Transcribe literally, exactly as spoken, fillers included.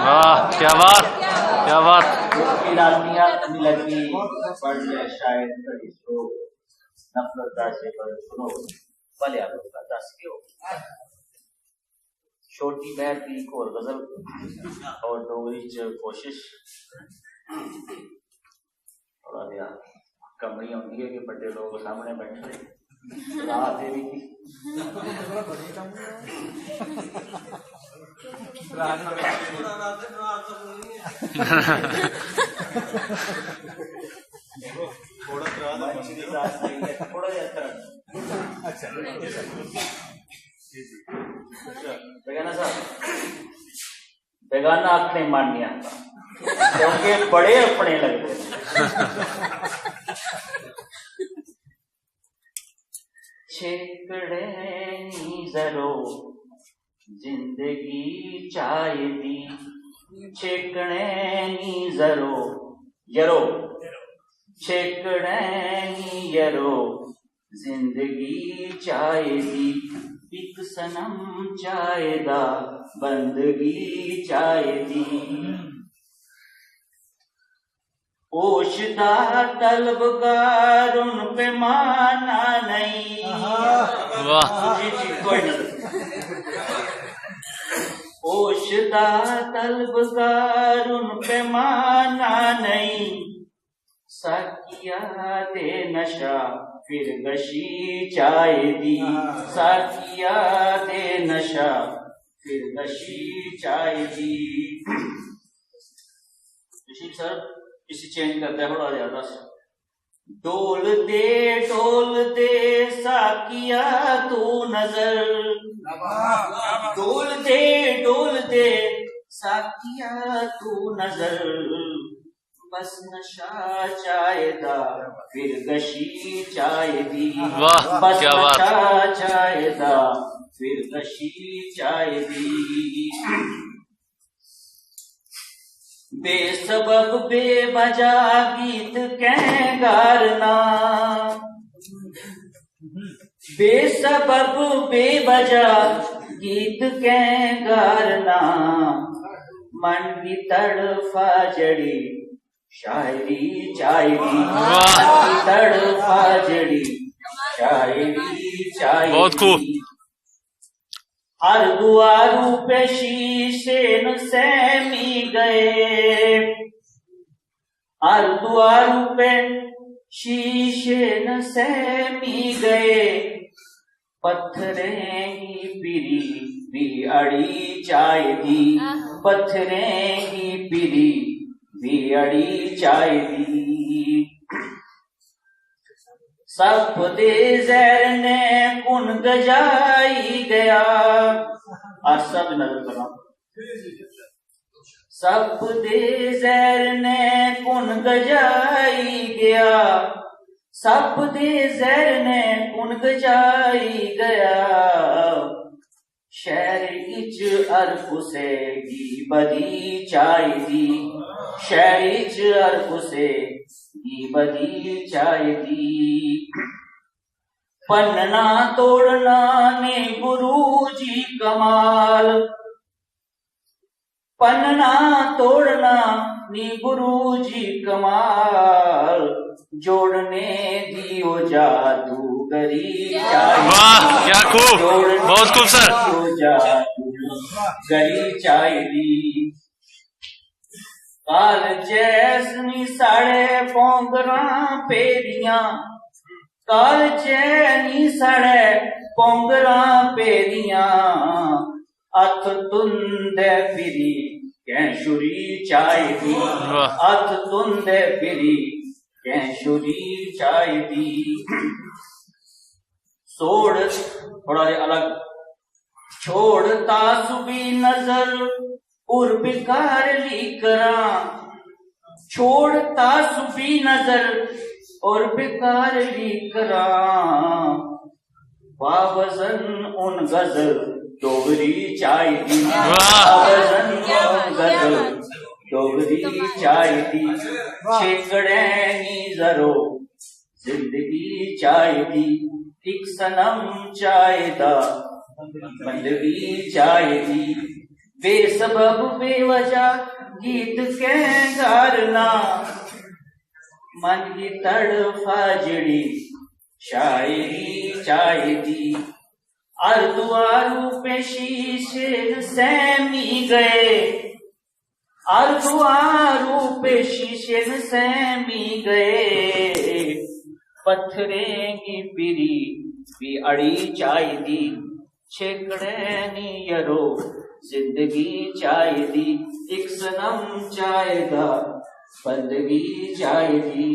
वाह, क्या बात, क्या बात। उसकी रातियां मिलती पड़ गया शायद कभी सो, नफरत का से पर सुनो, भले आप लोग का दस क्यों। छोटी बहन की एक और गजल और डोगरी च कोशिश। थोड़ा जिहा कमरी होंदी है कि बड़े लोग सामने बैठे, रात दे भी थोड़ा जिहा करा। अच्छा, बेगाना साहब, बेगाना आखने मन नहीं आता, क्योंकि बड़े अपने लगते हैं। छेकड़े नी जरो जिंदगी चाहे दी, छेकड़े नी जरो, यरो, छेकड़े नी यरो, जिंदगी चाहे दी, एक सनम चाहे दा, बंदगी चाहे दी। होश दा तलबगार उन पैमाना नहीं। वाह। जी, जी, कोई ना। होश दा तलबगार उन पैमाना नहीं। साकिया ते नशा फिर गशी चाहे दी। साकिया ते नशा फिर गशी चाहे दी। ऋषि सर, इसी चेंज करते हैं थोड़ा ज्यादा। डोल दे, डोल दे, साकिया तू नजर। डोल दे, डोल दे, साकिया तू नजर। बस नशा चाहे दा, फिर गशी चाहे दी। वाह, बस क्या बात। नशा चाहे दा, फिर गशी चाहे दी। बेसबब बेवजह गीत कैं गारना, बेसबब बेवजह गीत कैं गारना, मन दी तड़फा जड़ी शायरी चाहे दी। वाह। मन दी तड़फा जड़ी शायरी चाहे दी। बहुत खूब। हर दुआरू पे शीशे न सहमी गए, हर दुआरू पे शीशे न सहमी गए। पत्थरें गी पिरी भी अड़ी चाहे दी, पत्थरें गी पिरी भी अड़ी चाहे दी। सप्प दे जैर ने कुन गजाई गया। अस सब नजर करो। सप्प दे जैर ने कुन गजाई गया, सप्प दे जैर ने कुन गजाई गया। शैह्र इच हर कुसै गी बदी चाहिदी, शैह्र इच हर कुसै गी बदी चाहिदी। भन्नना तोड़ना ने गुरु जी कमाल, भन्नना तोड़ना नी गुरु जी कमाल, जोड़ने दी ओ जादूगरी चाहिदी। वाह, क्या खूब, जोड़ने बहुत खूब सर। दी ओ जादूगरी चाहिदी। काल जैस नी साढ़े पौंगरां पेदियां, काल जै नी साढ़े पौंगरां पेदियां, अथ तुंदे फिरी कैं छुरी चाहिदी। वाह। अथ तुंदे फिरी कैं छुरी चाहिदी। सोड़ थोड़ा जिहा अलग। छोड़ तासुबी नजर उर बेकार ली करां, छोड़ तासुबी नजर और बेकार ली करां। बावजन उन गजल डोगरी चाहिदी। वाह। बावजन उन गजल डोगरी चाहिदी। छेकड़े नी जरो जिंदगी चाहिदी। इक सनम चाहिदा, बंदगी चाहिदी। बेसबब बेवजह गीत कैं गारना? मन गी तड़फा जेह्ड़ी शायरी चाहिदी। हर दुआ रूपें शीशे न सैह्मी गए, हर दुआ रूपें शीशे न सैह्मी गए। पत्थरें गी भिरी बी अड़ी चाहिदी। छेकड़े नी यरो जिंदगी चाहिदी, इक सनम चाहिदा, बंदगी चाहिदी।